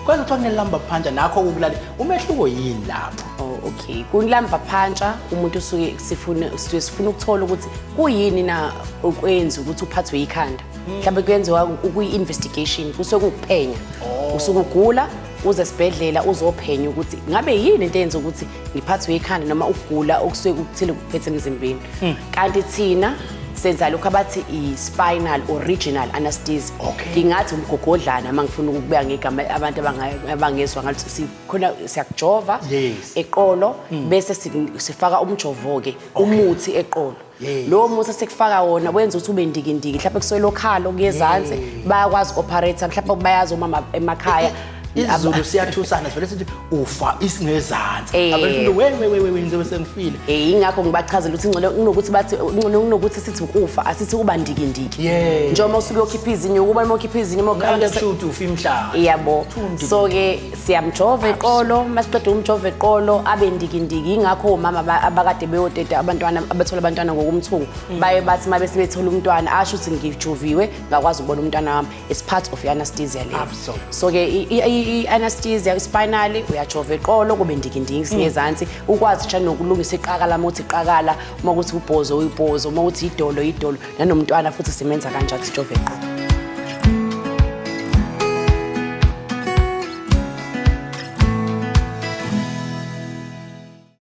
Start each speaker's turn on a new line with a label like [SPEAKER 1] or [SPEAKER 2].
[SPEAKER 1] Kodwa kuthiwa kune-lumbar puncture, nakho ukulala, umehluko yini lapho?
[SPEAKER 2] Oh, okay. Ku-lumbar puncture umuntu usuke sifuna, suke sifuna ukuthola ukuthi kuyini na okwenza ukuthi uphathwe ikhanda. Mhlawumbe kuyenziwa ukuyi-investigation, kusuke kukuphenya. Usuke ugula, uze esibhedlela uzophenya ukuthi ngabe yini into eyenza ukuthi ngiphathwe ikhanda noma ukugula okusuke kukuthile kuphethe emzimbeni. Kanti thina senza lokhu abathi i-spinal or regional anesthesia. Ngingathi umgogodlana uma ngifuna ukubeka ngegama abantu abangezwa ngathi khona siyakujova eqolo, bese sifaka umjovo-ke, umuthi eqolo. Lowo muthi esikufaka wona wenza ukuthi ube ndikindiki, mhlawumbe kusuke okhalo kuyezansi, bayakwazi uku-operate, mhlawumbe bayazi omama emakhaya.
[SPEAKER 1] Izulu siyathusana, sivele sithi ufa isingezansi. Abantu, we we we we we, ngizobe sengifile.
[SPEAKER 2] Ingakho ngibachazela ukuthi ngcono kunokuthi bathi, ngcono kunokuthi sithi ukufa, asithi kuba ndikindiki. Njengoba usuke uyokhipha izinyo, kuba uma ukhipha izinyo uma
[SPEAKER 1] Ngeke kusho ukuthi ufa imhlaba.
[SPEAKER 2] Yabo. So ke siyamjova eqolo, masiqeda umjova eqolo abe ndikindiki. Ingakho omama abakade beyoteta abantwana, abathola abantwana ngokumthungo, baye bathi uma bese bethola umntwana asho ukuthi ngijoviwe, ngakwazi ukubona umntwana wami. It's part of i-anesthesia leyo. So ke i-anesthesia spinal, uyajova eqolo kube ndikindiki singezansi, ukwazi nje nokulungisa iqakala uma uthi iqakala, uma kuthi ubhozo uyibhozo, uma uthi idolo idolo, nanomntwana futhi simenza kanjalo, sijove eqolo.